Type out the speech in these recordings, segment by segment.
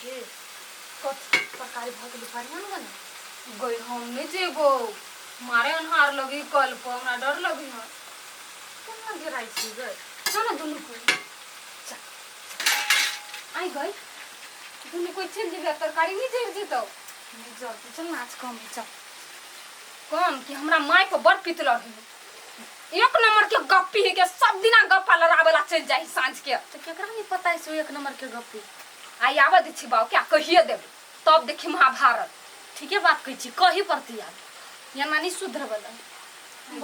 गे कथी तरकारी भऽ गेलै बढ़िआँ ने बने गई हम नहीं जेबो मारे अन्हार लगी कल पर हमरा डर लगी है केना डेराइ छी गै चल ना दुनू कोई चल आई गई दुनू कोई चल जेबे तरकारी नहीं जर जेतौ नहि जल्दी चल नाच कम है चल कम कि हमरा माय पर बड़ पित लड़ी एक नंबर के गप्पी है के सब दिना गप्पा लड़ावेला चल जाही साँझ के तऽ केकरा नहीं पता है से एक नंबर के गप्पी आई आवे दै छी बाऊ क्या कहिए देबै तब देखी महाभारत ठीके बात कहै छी कही पड़ती आब या नानी सुधरबला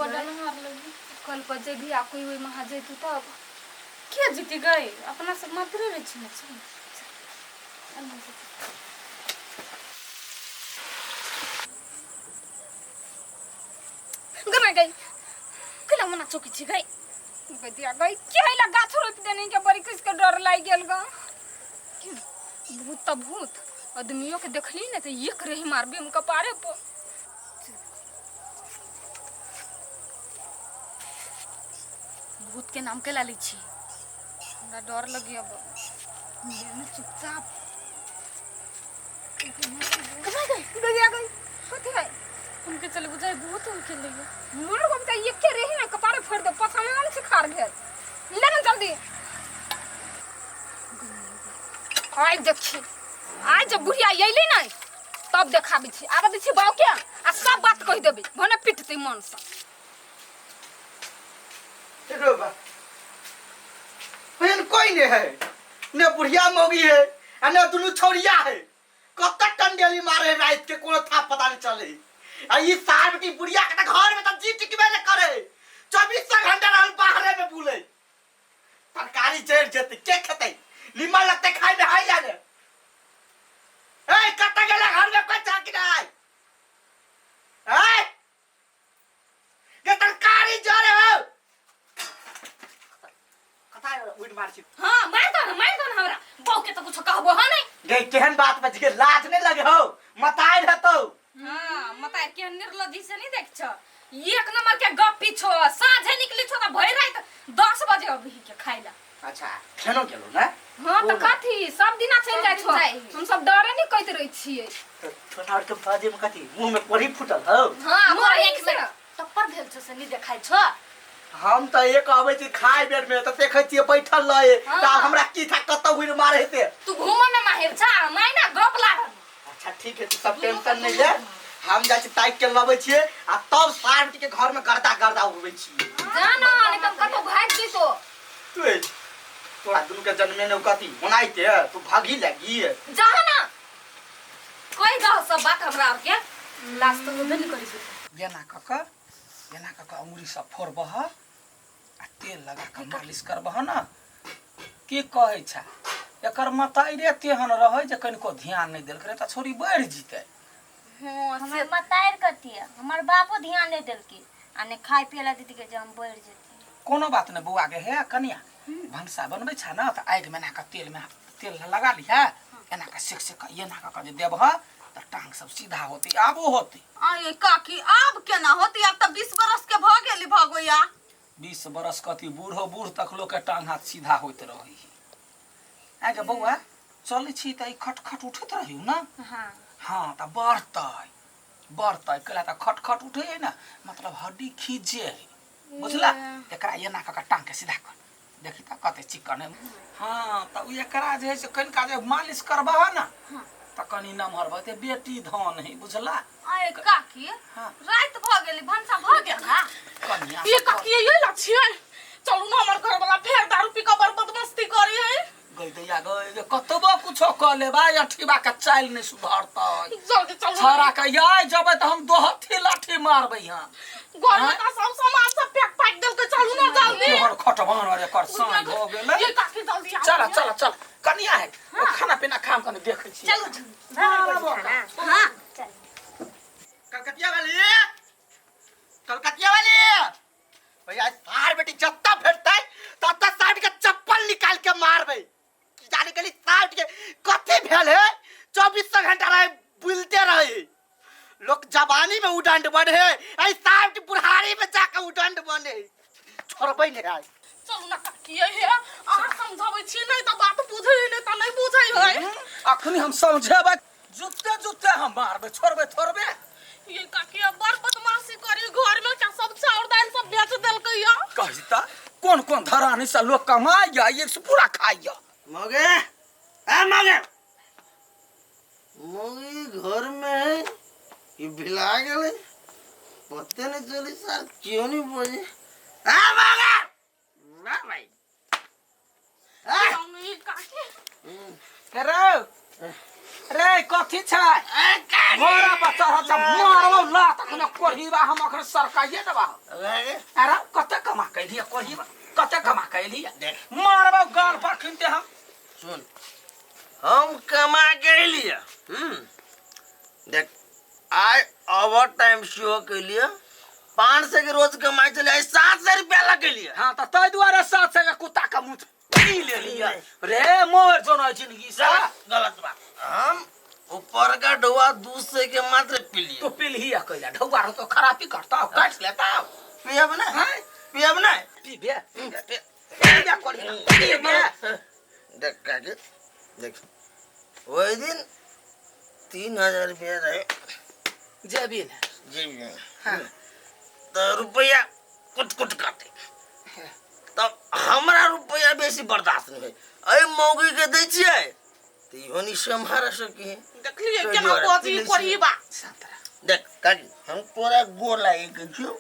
बड़ हार लगी कल पर जेबी आ कोई ओहि महा जैतू तब के जीती गई अपना सब मात्रे रहै छी ने चल गमा गई केला मना चौकी छी गई गदिया गई के हैला गाछ रोपि देने के बड़ी किस के डर लागि गेल ग भूत त भूत आदमियों के देखली ने तो एक रही मारबी हम कपारे पर भूत के नाम केला लै छी हमरा डर लगी अब लेने चुपचाप कमा गई गदिया गई कथी है उनके चल बुझाई भूत उनके लिए मोर हम त एक के रही ना कपारे फोड़ दे पसामे वाले से खार भेल ले ना जल्दी आइ देखी आइ जब बुढ़िया अयली ने तब देखाबै छी आबऽ दै छी बाउ के आ सब बात कहि देबै भने पिटतै मनसँ रे बा एहन कोई नहीं है ने बुढ़िया मौगी है आ ने दुनू छौरिया है कब तक टंडेली मारे है रात के कोनो था पता नहीं चले आ ई सार बेटी बुढ़िया के त घर में त जी टिकबे ने करे 24 घंटा रहल बाहरे में बुले तरकारी जड़ जेते के खेते नीमन लगते खाए में हाई जाने ए कत गेला घर में कोई चाकी नहीं ए ये तरकारी जरे हो कथा उठ मार छी हाँ मार दो ना मार दो ना हमरा बहू के तो कुछ कहबो है नहीं गे केहन बात बच के लाज नहीं लगे हो मताई रहतो हाँ मतार के निर्लज्जी से नहीं देख छ एक नंबर के गप्पी छो साँझे निकली छो त भरि रात 10 बजे अभी के खाइला अच्छा खेनो गेलो ना हाँ त कथी सब दिना चलि जाइ छो जाइ। हम सब डरे नहीं कहैत रहै छियै तो छोटा और के बाजे में कथी मुंह में कोढ़ी फूटल हो हाँ मोर मोर एक एक में टप्पर भेल छो से नहीं देखाइ छो हम तऽ एक अबै छी खाय बेर में तऽ देखै छियै बैठल रहे तऽ आब हमरा की था कतऽ उड़ि मारे हेतै तू घूमऽ में माहिर छा मायना गप लागल अच्छा ठीक है तू सब टेंशन नहीं ले हम जाइ छी ताकि के लबै छियै आ तब सार के घर में गर्दा गर्दा उड़बै छियै जा ना नहीं तऽ कतौ भागि जइतो तू ए, तोरा दुनू के जन्मे ने कथी होनाइते तू भागी लगी जा ना कहि दह सब बात हमरा आर के लाज तऽ होबे नहि करै छै एना कऽ कऽ एना कऽ कऽ अङ्गुरी सब फोड़बह आ तेल लगा कऽ मालिश करबह ने की कहै छै एकर मताइरे तेहन रहै जे कनिको ध्यान नहि देलकै तऽ छोरी बढ़ि जेतै हँ से हमर मतारि कथी है हमर बापो ध्यान नहीं देलकै आ ने खाय पिए ला देतिकै जे हम बढ़ि जेती कोनो बात नहि बौआ गे हे कनिया भनसा बनबै छै ने तऽ आगिमे एना कऽ तेलमे तेल लगा लिहे एना कऽ सेक सेक कऽ एना कऽ कऽ जे देबह तऽ टांग सब सीधा होतै आबो होतै आये काकी आब केना होती आब तऽ 20 बरस के भऽ गेली भगोया 20 बरस कथी बूढ़ो बूढ़ तक लोकके टांग हाथ सीधा होइत रहै है आइ गे बौआ चलै छी तऽ ई खट खट उठैत रहियौ ने हाँ हाँ तऽ बढ़तै बढ़तै कैला तऽ खट खट उठै है ने मतलब हड्डी खींचे है बुझला एकरा एना कऽ कऽ टांग के सीधा कर देखी तऽ कते चिकन है हाँ तऽ ओ एकरा जे है से कनिका जे मालिश करबह ने तऽ कनि नमहर भऽ जेतै बेटी धन है बुझला आये काकी हाँ। राति भऽ गेली भनसा भऽ गेल ना कनिया ये काकी ये ला छियै चलू ना हमर घर वाला फेर दारू पी कऽ बड़ बदमस्ती करी है गई दैया गई गे कतबो कुछो कऽ लेबा अठीबा के चालि नहि सुधरतै जल्दी चलू छौड़ा के याय जबै तऽ हम दोहथी लाठी मारबै यहाँ घर में का सब सामान सब पैक पैक देलकै चलू ना जल्दी तोहर खटवान और एकर साँझ भऽ गेलै ये काकी जल्दी आओ चल चल चल कनिया है ओ खाना पीना खाम कनि देखै छी चलू हां चल कलकतिया वाली कलकतिया वाली भैया सार बेटी जत्ता भेटतै तत्ता सार के चप्पल निकाल के मारबै की जाने के लिए सार के कथी भेल है 24 घंटा रहे बुलते रहे लोग जवानी में उदंड बने है ऐ सार के बुढ़ारी में जाके उदंड बने छोड़बै नहीं आइ चलू ना काकी ये हे अहाँ समझाबै छी नहि तऽ बात बुझै नहि तऽ नहि बुझै है अखन अखनी हम समझेबै जुत्ते जुत्ते हम मारबै छोड़बै थोड़बे। ये काकी अब बड़ बदमाशी करी घर में क्या सब चाउर दाल सब बेच देलकै या। कही त कोन कोन धरानी से लोग कमाइया एक से पूरा खाइया। मगे ए मगे मगी घर में है ये भिला गेले पते नहीं चली सर क्यों नहीं बोले ए मगे ना भाई ए ये काकी रे रे कथी छै घोड़ा पर चढ़ल छै मारबौ लात अखने कोढ़ीबा हम अखन सरकाइए देबा। अरे कते कमा के एलियै कोढ़ीबा कते कमा के एलियै मारबौ गाल पर खिनते हम। सुन हम कमा के एलियै देख आइ ओवर टाइम सेहो केलियै 500 के रोज कमाइ छलै आइ 700 रुपया लगेलियै। हाँ तऽ ताहि दुआरे 700 के कुत्ता के मुँह पी लेलियै रे मोर जोना जिंदगी से। गलत बात हम ऊपर का ढोआ 200 के मात्र पी लिए। तो पीलही कैला ढौआ रहो तो खराबी करता काट लेता। पियब ना पियब ना पीबे पीबे पीबे देख काकी देख वही दिन 3000 रुपया रहे जेबी ने जेबी में। हाँ। तो रुपया कुट कुट काटे तब हमरा रुपया बेसी बर्दाश्त नहीं है अरे मौगी के दै छियै तऽ इहो नहीं सम्हार सकी। देखलियै केना बजी कोढ़ीबा। देख काकी हम तोरा गोर लागे के छियौ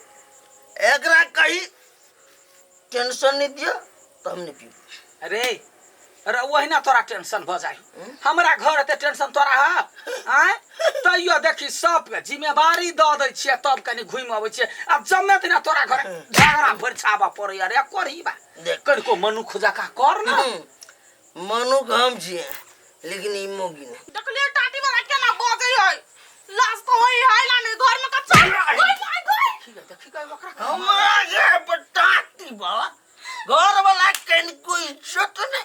एकरा कही टेंशन नहीं दियो तो हम नहीं पीब। अरे अरे वही ना तोरा टेंशन भ जाय हमरा घर एते टेंशन तोरा है आय तैयो देखी सबके जिम्मेवारी दऽ दै छियै तब कनि घुमि अबै छियै आब जम्मे दिना तोरा घर झगड़ा फरिछाबऽ पड़ैया रे कोढ़ीबा कनिको मनुख जकाँ कर ना। मनुख हम छियै लेकिन ई मौगी नहि। देखलियै टाटी वाला केना बजै है लाज तऽ होइ है ना नहीं घर में कच्चा गई माय गई। देखी गई ओकरा हमरा घर पर टाटी वाला घर वाला कनिको इज्जत नहि।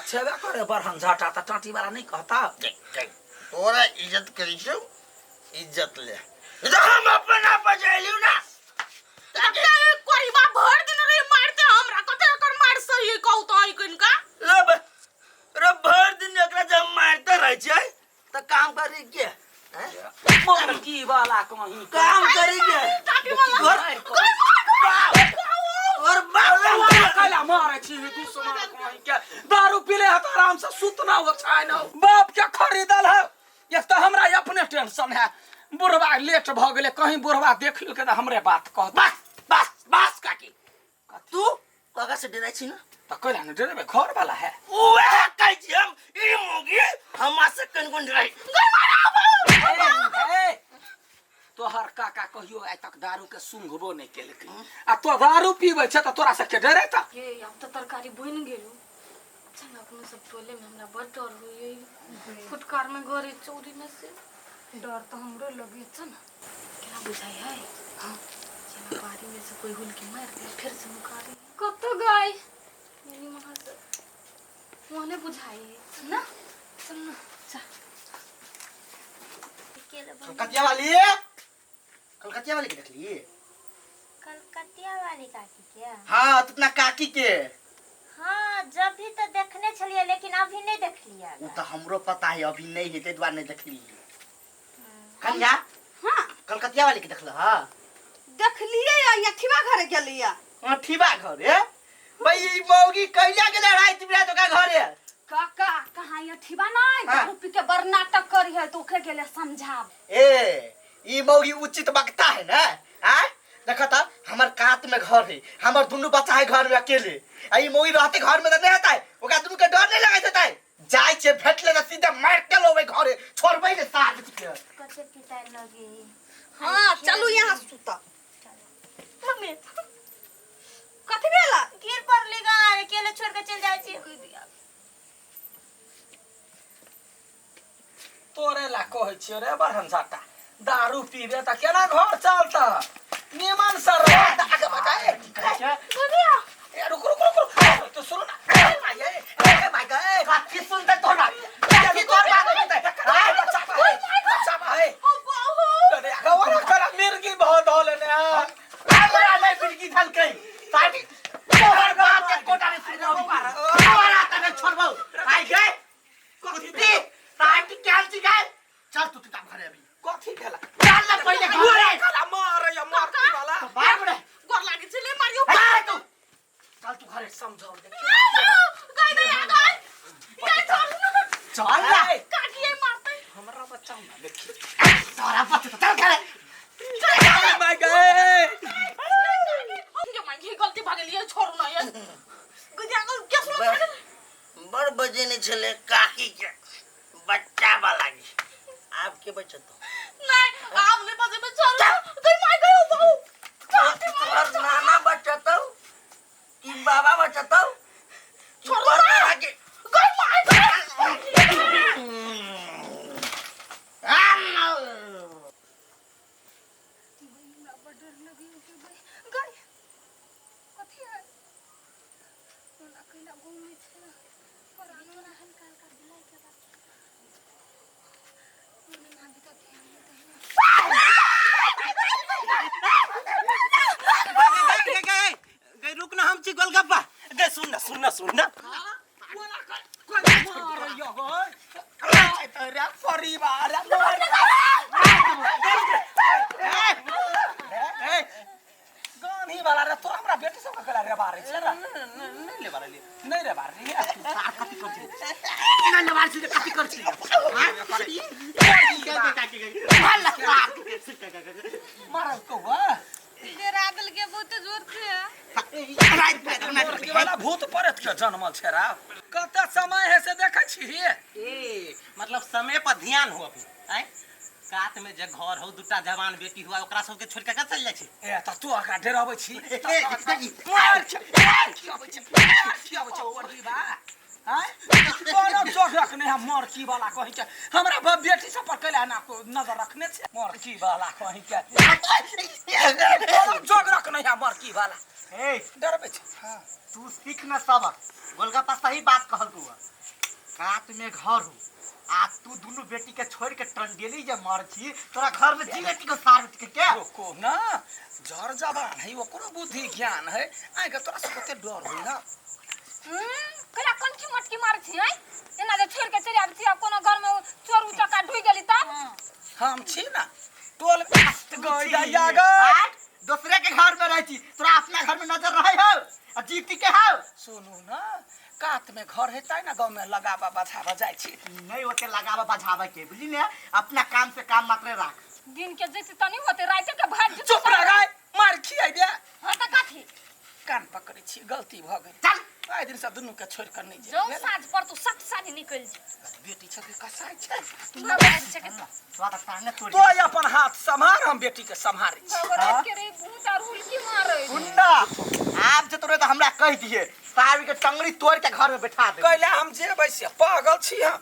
छेबे करे बरहन झाटा तऽ टाटी वाला नहीं कहता। तोरा इज्जत करी छौ इज्जत ले हम अपना बजेलियौ ना। कोढ़ीबा भरि दिन रे मारते हमरा कते एकर मार सही कहू तऽ अहीं कनिका। रे भरि दिन एकरा जब मारते रहै छै तऽ काम करी के मौगी वाला कहीं काम करी के और बाप कैला मारै छी दुश्मन कहीं के दारू पीले है तऽ आराम से सुतना हो छै न बाप के खरीदल है एक तऽ हमरा अपने टेंशन है बुढ़वा लेट भऽ गेलै कहीं बुढ़वा देख लेलकै तऽ हमरे बात कहत। बस बस बस काकी तू काका से डराइ छी ना तऽ कैला ने डरेबै घर वाला है उएह कहै छी हम ई मौगी हमरा से कनिको डराइ। तोहर काका कहियो आइ तक दारू के सूंघबो नहि केलकै आ तो दारू पीबै छै तऽ तोरा सबके डरेता। ये अब तऽ तरकारी बनि गेल। अच्छा ना अपनो सब टोले में हमरा बड़ डर होइए फुटकार में घरे चोरी में से डर तो हमरो लगे छ ना केना बुझाई है। हाँ जेना बाड़ी में से कोई हुलकी मार दे फिर से मुकारी कब तो गई मेरी माँ से वहाँ बुझाई ना चल ना जा। कलकतिया वाली कलकतिया वाली के देखली कलकतिया वाली काकी के? हाँ तो काकी के। हाँ जब भी तो देखने छलिए लेकिन अभी नहीं देखलिए। उ तो हमरो पता है अभी नहीं है ताहि दुआरे नहीं देखलिए। कन्या हाँ कलकतिया वाली के देखल? हाँ देखलिए या अठीबा घरे गेलिए। अठीबा घरे भाई ई मौगी कैला गेलै राति बिराति ओकरा घरे? काका कहाँ अठीबा नहीं दारू पी के बड़ नाटक करी है तो ओकरे गेले समझाब। ए ई मौगी उचित वक्ता है ना आ देखा था हमर कात में घर है हमर दुनू बच्चा है घर में अकेले आ ई मौगी रहते घर में तो नहीं होता है ओकरा दुनू के डर नहीं लगैत होता है जाय छे भेटले त सीधा मार के लोबे घरे छोड़बै ने साथ के। कते पिताई लगे। हाँ चलू यहाँ सुता मम्मी कथी भेला गिर पड़ली गा अकेले छोड़ के चल जाय छी। तोरे ला कहै छियो रे बरहन साटा दारू पीबे त केना घर चलता निमन से रह त आगे बता ए ए रुक रुक रुक रुक तो सुनो ना ए भाई ए भाई ए कथी सुनते तोरा कथी तोर बात सुनते ए बच्चा भाई बच्चा भाई अरे अगवा करा मिर्गी बहुत होले ने हमरा नहीं मिर्गी धलकै साडी तोहर बाप के कोटा में सुनबो तोरा त नहीं छोड़बो आई गए कुत्ती। चल तू चुपचाप घरे अभी। कथी भेला? चल ना पहिले घरे। कला मारे या मारती वाला। बाप रे। गोर लागे छै ले मारियो। ए तू चल तू घरे। समझाओ देख। गाय दे गाय। गाय छोड़ ना। चल ना। काकी मारते। हमरा बचाओ ना देखी। सारा बच्चा चल घरे। चल my गए। के मांगी गलती भा गेलियै छोड़ू ना ये। गुजिया के सुनो। बड़ बजेने छले काकी के बच्चा वाला के आपके बचत नहीं आप नहीं बजे में छोड़ू गई my गयो बहु। और नाना बचत कि बाबा बचत छोड़ू ना के गई my गई। डर लगे गई कथी है ओना कैला घूमै छै परानो ना हल्का हल्का बिलाई के बात ओना ना भी तो ध्यान नहीं गई गई गई रुक ना हम छी गोलगप्पा गई सुन ना सुन ना सुन ना मारे यो गई। रे परिवार गानी वाला रे तो हमरा बेटी सब के रे बारे छै रे नहीं ले बारे ले नहीं रे बारे रे कथी कर छी ना लवार छी कथी कर छी मारल कौआ डरा देल के बहुत जोर से। के वाला भूत प्रेत के जन्मल छै रा। कते समय है से देखै छी। ए मतलब समय पर ध्यान हो अभी आय कात में जे घर हो दुटा जवान बेटी हुआ ओकरा सब के छोड़ के कत चल जाय छै। ए त तू ओकरा डराबै छी। कोनो जोर रखने हम मरकी वाला कहि के हमरा बेटी सब पर कैला ना नजर रखने छै मरकी वाला कहि के कोनो जोग रखने है मरकी वाला। ए डरबै छै। हां तू सीख ना सबक। गोलगप्पा सही बात कहल तू। कात में घर हो आ तू दुनू बेटी के छोड़ के टंडेली जे मर छी तोरा घर में जी बेटी को सार बेटी के क्या रोको ना जर जवान है ओकरो बुद्धि ज्ञान है आइ के तोरा सब कते डर होई ना। कैला कंची मटकी मार छी है एना जे छोड़ के चलि आबै छी आ कोनो घर में चोर उचक्का ढुइ गेली तब हम छी ना टोल गई दैया गई दूसरे के घर में रह छी तोरा अपना घर में नजर रहे हो आ जीती के हो। सुनू ना कात में घर हेतै ना गाँव में लगाबा बझाबा जाइ छी नहीं होते लगाबा बझाबा के बुझली ने अपना काम से काम मात्र राख। दिन के जैसे तनी होते रात के भाग जेतै। चुप रह गाय मार खियाइ दे। हां त कथी कान पकड़ै छी गलती भ गेल। चल आइ दिन से दुनू के छोड़ कर नहीं जो साँझ पर तू सट साँझ निकल जा। बेटी छै के कसाई छै तू छै के तो अपन हाथ सम्हार हम बेटी के सम्हारै छी। रात के रे भूत और हुलकी मारै सुनना आप जे तोरे त हमरा कह दिए सारी के टंगड़ी तोड़ के घर में बैठा दे। कैला हम जेबै से पागल छी हम।